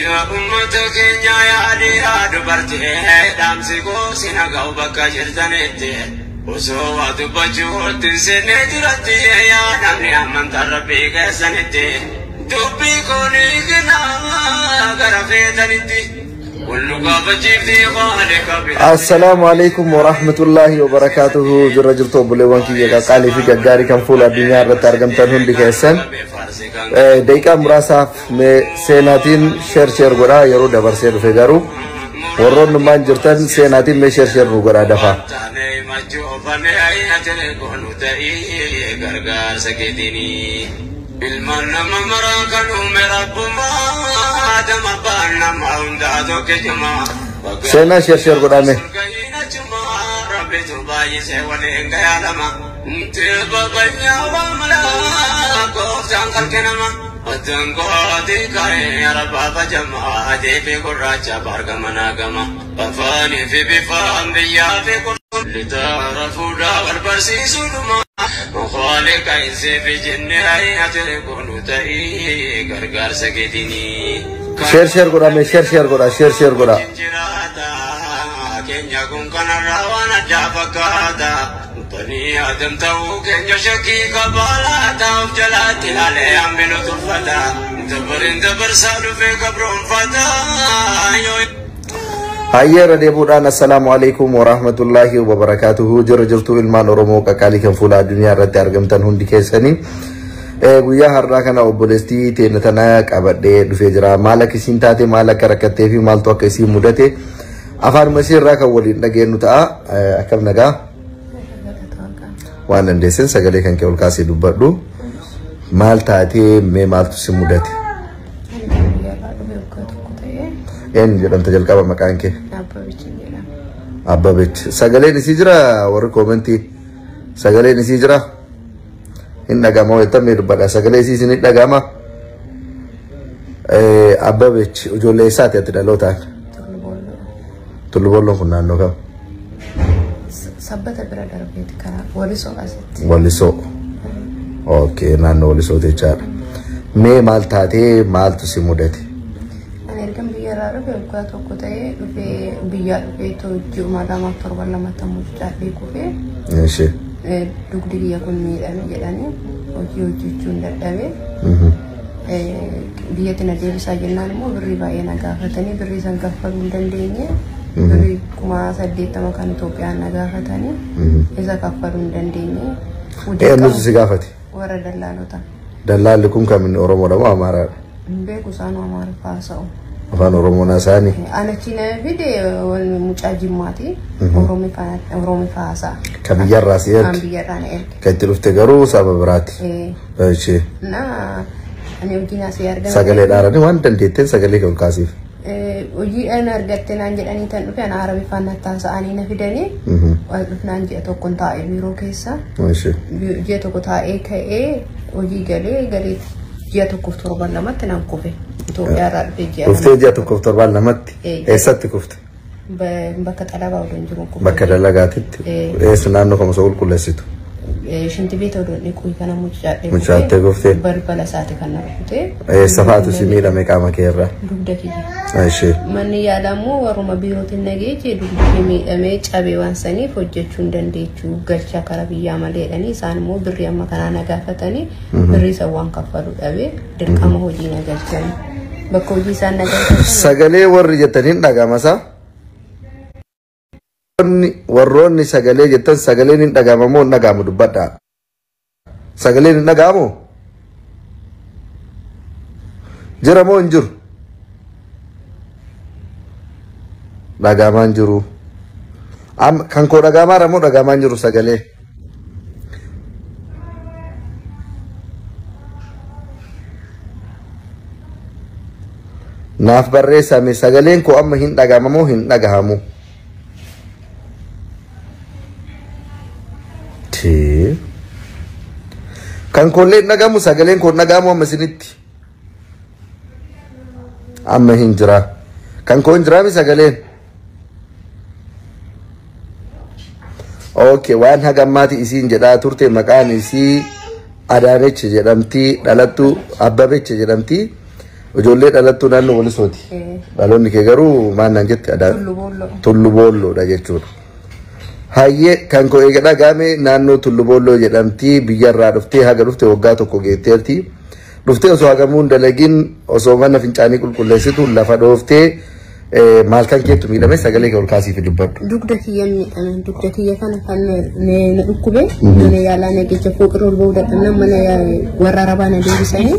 Yaa uummata keenya yaadee dubartii dhaamsi goosina ga'u bakka jirtanitti osoo waa dubbachuutti seennee jiratti yaa namni amantaa rabbii keessanitti dubbii koonii kennaa gara feetanitti wallu gaafachiifti qaale qabila. Assalaamu alaikum warahmatullaahi wabarakaatuhu. Jirra jirtu obboleewwan kiyya qaqqaalii fi gaggaarii kan fuula addunyaa irratti argamtan hundi keessan. Daqiiqaa muraasaaf mee seenaatiin share share godhaa yeroo dabarsee dhufe garuu warroonni maan jirtan seenaatiin mee share share nu godhaa dafaa. Ilmaan nama maraa kan uume rabbumaa Aadama abbaan nama hundaa tokkichumaa. Seenaa share share godhaa mee. Rabbitu baay'isee waliin gayaalama. Tilbabanyaa waamala gooftaan qalqinama. Dangootii karee arabaa fajamaa adii fi gurraacha baargama naagama. Afaanii fi bifaan biyyaa fi qulqulli taara fuudhaa wal barsiisuudhuma. Khaliqa isii fi jinni ati kunu ta'ii gargaarsa keetinii. Share share godhaa mee share share godhaa share share godhaa. Jiraata keenya kun kanarraa waan addaa fakkaata. Banii Aadam ta'uu keenya shakkii qabaalaata of jalaatti ilaalee hambinu tuffata. Dabariin dabarsaa dhufee gabroonfata. Hayyeera deebuudhaan assalaamu alaikum warahmatullaahi wabarakaatuhu. Jirra jirtu ilmaan Oromoo qaqqaalii kan fuula addunyaa irratti argamtan hundi keessanii. Guyyaa har'aa kana obboleettii teenya tana qabadhee dhufee jira. Maal akka isiin taate, maal akka rakkattee fi maaltu akka isiin mudate afaanuma isii irraa kan waliin dhageenyu ta'a. Akkam nagaa? Waan dandeessin sagalee kan kee ol kaasee dubbadhu. Maal taatee mee maaltu si mudate? Ani kan biyyarraa dhufe waggaa tokko ta'ee. Eenyu jedhamta jalqaba maqaan kee? Abbabich jedhama. Abbabech. Sagaleen isii jira warri koomentii? Sagaleen isii jira? Hin dhaga'ama jettan mee dubbadha. Sagalee isii isin hin dhaga'ama? Abbabech ijoollee eessaati ati dhalootaan? Tullu Boolloo. Tullu Boolloon kun naannoo kam? Sabbata bira darbeeti karaa Walisoo asitti. Walisoo. Okay, naannoo Walisoo jechaadha. Mee maal taatee maaltu si mudate? Ani ergan biyyarraa dhufe waggaa tokko ta'ee dhufee biyyaa dhufee ji'uma lamaaf torban lamatti ammoo mucaadhee kufee Ishee. Dugdi kiyya kun miidhame jedhanii hojii hojjechuun dadhabe. Biyyatti na deebisaa jennaan immoo birrii baay'ee na gaafatanii birrii san kaffaluu hin dandeenye. Birrii 80,000 kan Itoophiyaan na gaafatanii isa kaffaluu hin dandeenye. Eenyutu si gaafate? Warra dallaalota. Dallaalli kun kan inni Oromoodha moo Amaaraadha? Hin beeku isaanuu Amaariffaa haasa'u. Afaan Oromoo naasaanii. Anachi na fide mucaa Jimmaati. Oromiffaa haasa'a. Kan biyyarraa si Kan erge. biyyarraa na erge. Kan itti dhufte garuu saba biraati. Ishee. Na ani hojii naasii argame. Sagalee dhaaranii waan dandeetteen sagalee kee ol kaasiif. Hojii ana argatte naan jedhanii tan dhufe ana Arabiffaan natti haasa'anii na fidanii. Waan dhufnaan ji'a tokkoon taa'ee biiroo keessa. Ishee. Ji'a tokko taa'ee ka'ee hojii galee galee ji'a tokkoof torban lamatti nan kufe. Itoophiyaarraa dhufee ji'a Dhuftee ji'a tokkoof torban lamatti Eh. eessatti kufte? Bakka xalabaa odoon jiru kufe. Bakka dalagaatitti. Eh. Eessa naannoo kam osoo qulqulleessitu? Shinti beeta odoon dhiquu kana mucaadhee Mucaattee kuftee? Balbala isaati kan na rukute. Eessa faatu si miidhame qaama kee irraa? Dugda kiyya. Ishee. Manni yaalaa immoo warruma biirootiin nageeche dugdi kee miidhamee cabee waan saniif hojjechuu hin dandeechuu galchaa karaa biyyaa malee jedhanii isaan immoo birrii amma kanaa na gaafatanii birrii san waan kaffalu dhabee dirqama hojii na galchanii. Bakka hojii isaan na galchan Sagalee warri jettaniin dhaga'ama isaa? Warroonni sagalee jettan sagaleen hin dhaga'ama moo hin dhaga'amu dubbadhaa. Sagaleen hin dhaga'amu? Jira moo hin jiru? Dhaga'amaa hin jiru. Amma kan koo dhaga'amaara moo dhaga'amaa hin jiru sagalee? Naaf barreessame sagaleen koo amma hin dhaga'ama moo hin dhagahamu? Tee. Kan koollee hin dhagahamu sagaleen koo hin dhagahamu amma isinitti. Amma hin jira. Kan koo hin jiraami sagaleen. Okay, waan haga ammaati isiin jedhaa turte maqaan isii Adaanech jedhamti, dhalattuu Abbabech jedhamti. Ijoollee dhalattuu naannoo Walisooti. Dhaloonni kee garuu maal naan jette Adaan? Tullu Boolloo. Tullu Boolloodha jechuudha. Hayyee kan koo eega dhagahame naannoo Tullu Boolloo jedhamti biyyarraa dhuftee haga dhufte waggaa tokko geetteerti. Dhuftee osoo hagamuu hin dalagin osoo mana fincaanii qulqulleessitu lafa dhooftee maal kan keettu miidhame sagalee kee ol kaasii fi dubbadhu. Dugda kiyya miidhame. Dugda kiyya kana kan na dhukkube mana yaalaa na geecha fooqirra ol ba'uu dadhabnaan mana warra arabaa na deebisanii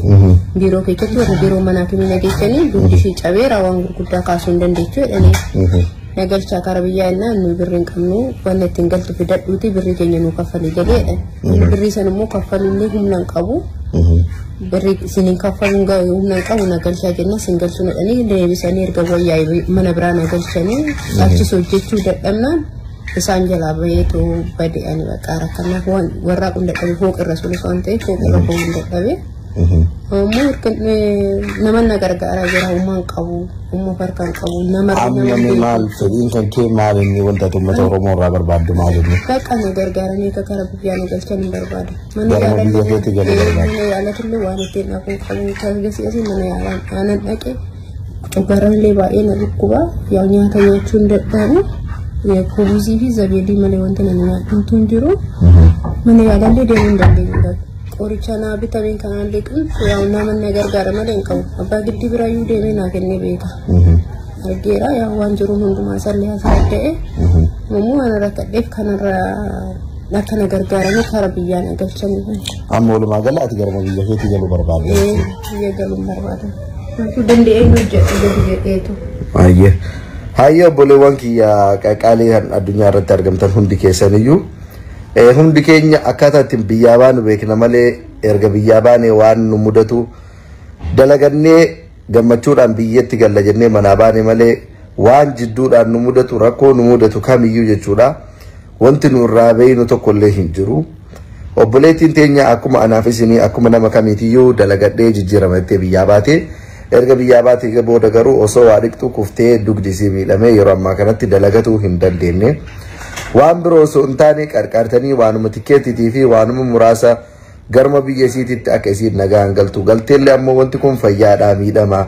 biiroo keessatti warra biiroo manaa fi na geechanii dugdi ishee cabeera waan gurguddaa kaasuu hin dandeechu jedhanii. Na galchaa kara biyyaa innaan nuyi birrii hin qabnu wanna ittiin galtu fidadhuuti birrii keenya nuu kaffalii jedhee jedhan. Birrii san immoo kaffalullee humna hin qabu. Birrii isiniin kaffaluun humna hin qabu na galchaa jenna sin galchuu jedhanii deebisanii erga wayyaa mana biraa na galchanii achis hojjechuu dadhabnaan isaan jalaa baheetoo bade ani bakka rakkanaaf waan warraaquu hin dadhabe fooqirra sunis waan ta'eef fooqirra bahuu hin dadhabe. Ammoo nama na gargaaraa jira humna hin qabu humna harka hin qabu nama Amma mee maal fedhiin kan kee maal inni wanta ati uummata Oromoo irraa barbaaddu maal inni? Bakka na gargaaranii akka kara biyyaa na galchan hin barbaada. Mana Garuma yaalaa biyya keetti galuu barbaadda. Mana yaalaatillee waan ittiin dhaquu qabu tasgasiisii mana yaalaan aanan dhaqe coggaarraan illee baay'ee na dhukkuba yaa nyaata nyaachuu hin dadhabu. Kubuzii fi zabeelii malee wanti nani nyaadhuutu hin jiru. Mana yaalaallee deemuu hin dandeenyu. Qoricha naa bitameen kanaan liqimsu yaa nama na gargaara malee hin qabu. Abbaa giddii biraayyuu deemee naa kennee beeka. Argeera yaa waan jiru hundumaa isallee haasa'e. Ammoo waan rakkadheef kanarra akka na gargaaranii kara biyyaa na galchanii. Amma walumaa gala ati garuma biyya keetti galuu barbaadda. Biyya galuun barbaada. Wanti danda'een hojjedhu gadi jedheetu. Hayyee. Hayyee obboleewwan kiyya qaqqaalee kan addunyaa irratti argamtan hundi keessaniyyuu hundi keenya akkaataa ittiin biyyaa baanu beekna malee erga biyyaa baanee waan nu mudatu dalagannee gammachuudhaan biyyatti galla jennee manaa baane malee waan jidduudhaan nu mudatu rakkoo nu mudatu kamiyyuu jechuudha. Wanti nu irraa beeynu tokkollee hin jiru. Obboleettiin teenya akkuma anaaf isinii akkuma nama kamiitiyyuu dalagadhee jijjiiramattee biyyaa baate. Erga biyyaa baatee booda garuu osoo waa dhiqxu kuftee dugdi isii miidhamee yeroo ammaa kanatti dalagatuu hin dandeenye. Waan biroo osoo hin taane qarqaartanii waanuma tikkeettiitii fi waanuma muraasa garma biyya isiititti akka isiin nagaan galtu. Galteellee ammoo wanti kun fayyaadhaa miidhama.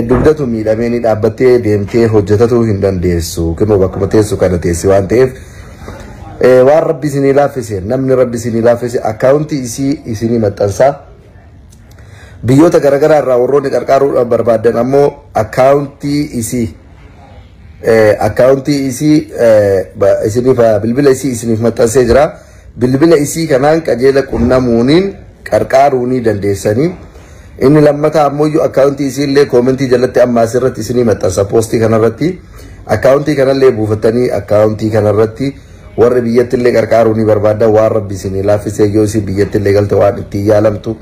Dugdatu miidhamee ni dhaabbattee deemtee hojjetatuu hin dandeessu. Kunoo bakkuma teessu kana teessi waan ta'eef. Waan rabbi isinii laaffise namni rabbi isinii laaffise akkaawuntii isii isinii maxxansaa. Biyyoota garaagaraa irraa warroonni qarqaaruudhaaf barbaadan ammoo akkaawuntii isii akkaawuntii isii isiniif bilbila isii isiniif maxxansee jira. Bilbila isii kanaan qajeela qunnamuuniin qarqaaruu ni dandeessanii. Inni lammataa ammoo akkaawuntii isii illee koomentii jalatti amma asirratti isinii maxxansa poostii kanarratti. Akkaawuntii kanallee buufatanii akkaawuntii kanarratti warri biyyatti illee qarqaaruu ni barbaadan waan rabbi isinii laaffisee yoo isin biyyatti illee galte waan ittiin yaalamtu.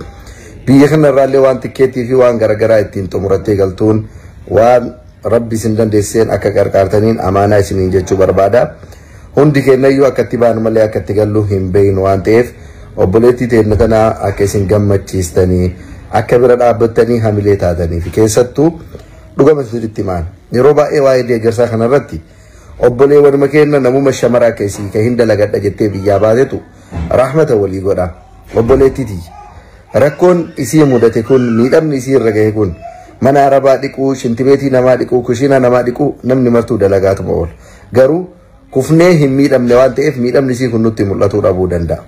Biyya kanarraallee waan tikkeettii fi waan garaagaraa ittiin xumurattee galtuun waan rabbi isin dandeesseen akka qarqaartaniin amaanaa isiniin jechuu barbaada. Hundi keenyayyuu akka itti baanu malee akka itti gallu hin beeknu waan ta'eef obboleettii teenya tanaa akka isin gammachiistanii akka bira dhaabbattanii hamilee taatanii fi keessattuu dhugama isinitti himaan. Yeroo baay'ee waa'ee deeggarsaa kanarratti obboleewwanuma keenya namuma shamara akka isii kan hin dalagadha jettee biyyaa baatetu rahmata walii godha. Obboleettii tiyya. Rakkoon isii mudate kun miidhamni isii irra gahe kun mana arabaa dhiquu, shintibeetii namaa dhiquu, kushiinaa namaa dhiquu namni martuu dalagaatuma oola. Garuu kufnee hin miidhamne waan ta'eef miidhamni isii kun nutti mul'atuu dhabuu danda'a.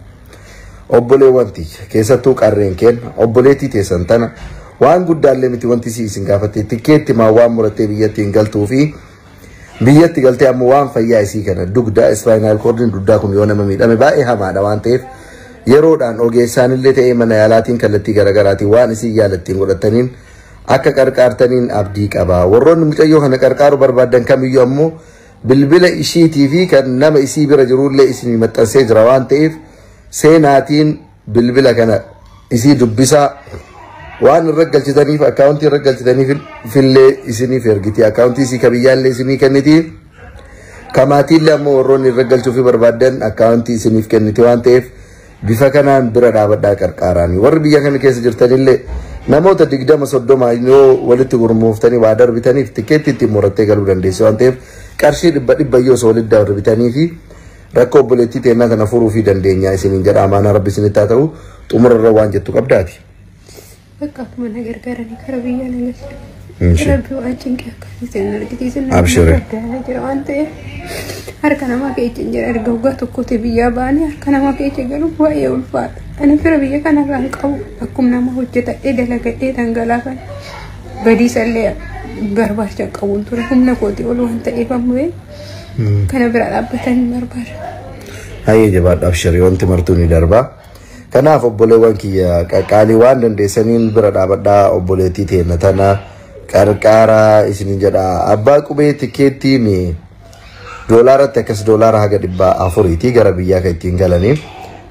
Obboleewwan tiyya keessattuu qarreen keenya obboleettii teessan tana waan guddaallee miti wanti isii isin gaafatte tikkeetti maa waan murattee biyyatti hin galtuu fi biyyatti galtee ammoo waan fayyaa isii kana dugda ispaayinaal koordiin dugdaa kun yoo nama miidhame baay'ee hamaadha waan ta'eef yeroodhaan ogeessaanillee ta'ee mana yaalaatiin kallattii garaagaraatiin waan isin yaalattiin godhataniin akka qarqaartaniin abdii qaba. Warroonni mucayyoo kana qarqaaruu barbaadan kamiyyuu ammoo bilbila ishiitii fi kan nama isii bira jirullee isinii maxxansee jira waan ta'eef seenaatiin bilbila kana isii dubbisaa waan irra galchitaniif akkaawuntii irra galchitaniif fillee isiniif ergiti. Akkaawuntii isii kabiyyaallee isinii kenniti. Kamaatiillee ammoo warroonni irra galchuuf barbaadan akkaawuntii isiniif kenniti waan ta'eef Bifa kanaan bira dhaabadhaa qarqaaraanii. Warri biyya kana keessa jirtanillee namoota 20 30 yoo walitti gurmooftanii waa darbitaniif tikeetti ittiin murattee galuu dandeessu waan ta'eef qarshii 100 yoo osoo walitti darbitanii fi rakkoo obboleettii teennaa kana furuu fi dandeenya isiniin jedha. Amaanaa rabbi isinitti haa ta'u. Xumurarra waan jettu qabdaati. Bakka akkuma na gargaaranii kara biyyaa na galchu. Rabbi waan cinqee akkasii isin argisiisin Abshiri. jira waan ta'eef harka namaa keessa hin jira. Erga waggaa tokkotti biyyaa baanee harka namaa keessa galuun baay'ee ulfaata. Ani fira biyya kanarraa hin qabu. Akkuma nama hojjetadhee dalagadhee dhangalaafan badiisallee barbaacha qabuun ture humna kootii ol waan ta'eef ammoo kana bira dhaabbatan hin barbaada. Hayyee jabaadhu abshiri wanti martuu ni darba. Kanaaf obboleewwan kiyya qaqqaalii waan dandeessaniin bira dhaabadhaa obboleettii teenna tana qarqaaraa isiniin jedha. Abbaa qubee tikeettiin doolaaratti akkas doolaara haga 400ti gara biyyaa kan ittiin galanii.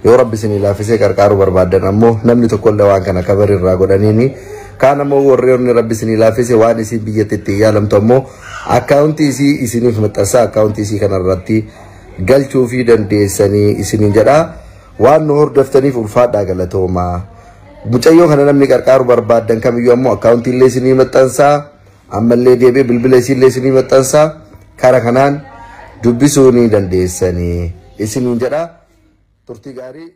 Yoo rabbi isinii laaffisee qarqaaruu barbaaddan ammoo namni tokkollee waan kana kabarii irraa godhaniini. Kaan ammoo warroonni rabbi isinii laaffise waan isin biyyatti ittiin yaalamtu ammoo akkaawuntii isii isiniif maxxansa akkaawuntii isii kanarratti galchuu fi dandeessanii isiniin jedha. Waan nu hordoftaniif ulfaadhaa galatoomaa. Mucayyoo kana namni qarqaaru barbaaddan kamiyyuu ammoo akkaawuntii illee isinii maxxansaa. Ammallee deebi'ee bilbila isiillee isinii maxxansaa. Kara kanaan dubbisuu ni dandeessanii isiniin jedha. Turtii gaarii.